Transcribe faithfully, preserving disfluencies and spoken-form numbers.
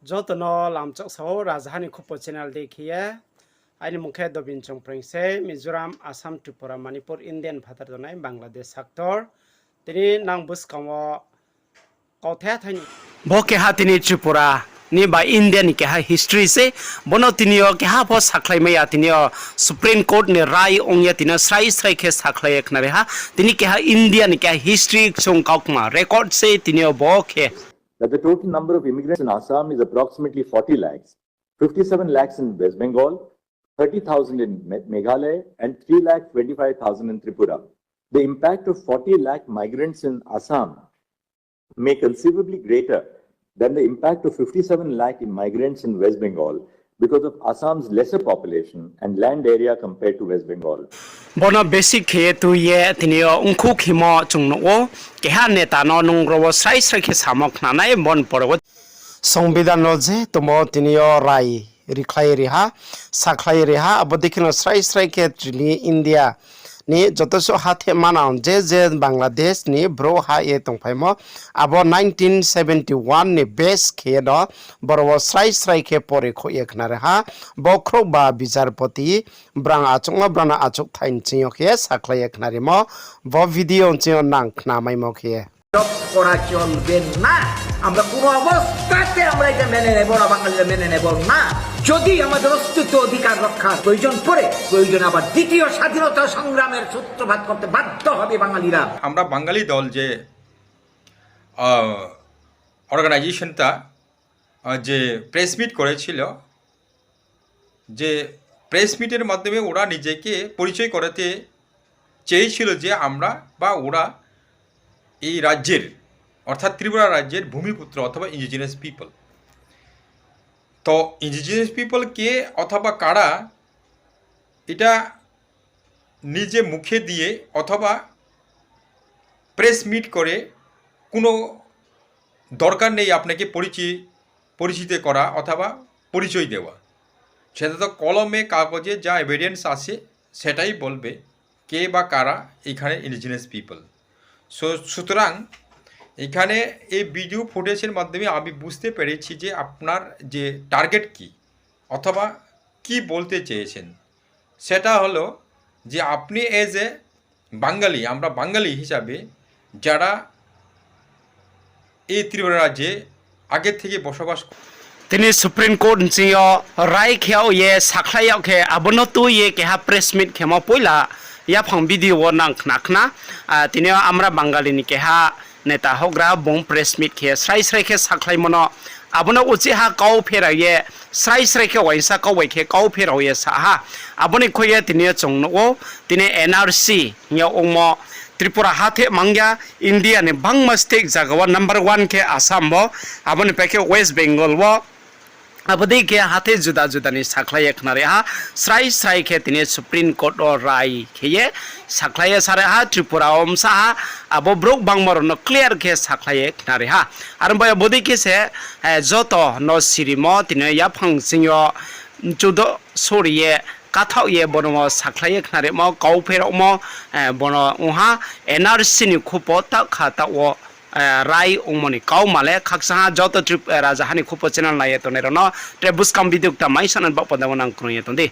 Joto no lamchak sao, Rajaha ni Khupo channel dei khe ye. Aini mung khe Dobin Chongpreng se, Mizoram, Assam, Tripura, Manipur, India ni phathar tongnai Bangladesh sector. Tini nang buskang wo kauthai thai ni. Bo keha tini Tripura ni ba India ni keha history se. Bono tini yo keha pho sakhlai mai ya, tini yo Supreme Court ni rai ong ye tini yo srai srai khe sakhlai ye khnari ha. Tini keha India ni keha history chung kaukma record se tini yo bo khe. That the total number of immigrants in Assam is approximately forty lakhs, fifty-seven lakhs in West Bengal, thirty thousand in Me-, Meghalaya, and three lakh twenty-five thousand in Tripura. The impact of forty lakh migrants in Assam may conceivably greater than the impact of fifty-seven lakh immigrants in West Bengal because of Assam's lesser population and land area compared to West Bengal. Bono basic khe ye tui ye tini yo ongkhu khimo chung nuh ou, keha neta no nung ro wo srai srai khe samo khnanai bon pore wo. Songbidhan no je tongmo tini yo rai rikhlai ri ha, sakhlai ri ha, abo dei khe no srai srai khe tini India ni joto suh hathe manang je je Bangladesh ni brouh ha ye tongphaimo, abo nineteen seventy one ni base khe ye no boro wo srai srai khe pore khouh ye khnari ha, bo khrouhba bijarpoti brang achouhmo, brang no achouhthai nching yo khe sakhlai ye khnarimo, bo video nching yo nang khnamaimo khe. করা চলবে না। আমরা কোনো অবস্থাতে আমরা এটা মেনে নেব না, বাঙালিরা মেনে নেব না। যদি আমাদের অস্তিত্ব অধিকার রক্ষার প্রয়োজন পড়ে, প্রয়োজনে আবার দ্বিতীয় স্বাধীনতা সংগ্রামের সূত্রপাত করতে বাধ্য হবে বাঙালিরা। আমরা বাঙালি দল যে, আহ, অর্গানাইজেশনটা, আহ, যে প্রেস মিট করেছিল, যে প্রেস মিটের মাধ্যমে ওরা নিজেকে পরিচয় করাতে চেয়েছিল যে আমরা বা ওরা এই রাজ্যের, অর্থাৎ ত্রিপুরা রাজ্যের ভূমিপুত্র অথবা ইন্ডিজিনাস পিপল। তো ইন্ডিজিনাস পিপল কে অথবা কারা, এটা নিজে মুখে দিয়ে অথবা প্রেস মিট করে কোনো দরকার নেই আপনাকে পরিচয়, পরিচিত করা অথবা পরিচয় দেওয়া। সেটা তো কলমে কাগজে যা এভিডেন্স আছে সেটাই বলবে কে বা কারা এখানে ইন্ডিজিনাস পিপল। সো সুতরাং এখানে এই ভিডিও ফুটেজের মাধ্যমে আমি বুঝতে পেরেছি যে আপনার যে টার্গেট কি অথবা কি বলতে চেয়েছেন। সেটা হলো যে আপনি এজ এ বাঙালি, আমরা বাঙালি হিসাবে যারা এই ত্রিপুরা রাজ্যে আগে থেকে বসবাস Tini Supreme Court nching yo rai khe yag ye sakhlai yag khe, abo no tui ye keha press meet khemo poila yaphang video wo nang khna khna. Ah, tini yo আমরা বাঙালি ni keha neta houhgra bung press meet khe srai srai khe sakhlaimo no, abo no uchih ha kau pherao ye, srai srai khe uaingsa kau bai khe kau pherao ye sa ha. Abo ni khui ye tini yo chung nuh ou, tini N R C hing ye ongmo Tripura ha the mang ya, India ni bangma state zaga wo number one khe Assam wo, abo ni pai khe West Bengal wo, abo dei khe ha the juda juda ni sakhlai ye khnari ha, srai srai khe tini Supreme Court wo rai khe ye sakhlai ye sari ha, Tripura wo bsa ha, abo brouh bangma rao no clear khe sakhlai ye khnari ha. Aro bai abo dei khe se, eh, joto no sirimo tini yaphang sing yo chudo sori ye, kathaoh ye bono wo sakhlai ye khnarimo, kau pherao mo, eh, bono ong ha, N R C ni khupo taoh kha taoh wo, eh, rai ongmo ni kauma le khakchang ha. Joto Trip-, eh, Rajaha ni Khupo channel nai ye tongnai rao no, tre buskang video kta mai sanani baoh panda wo nang krung ye tong di.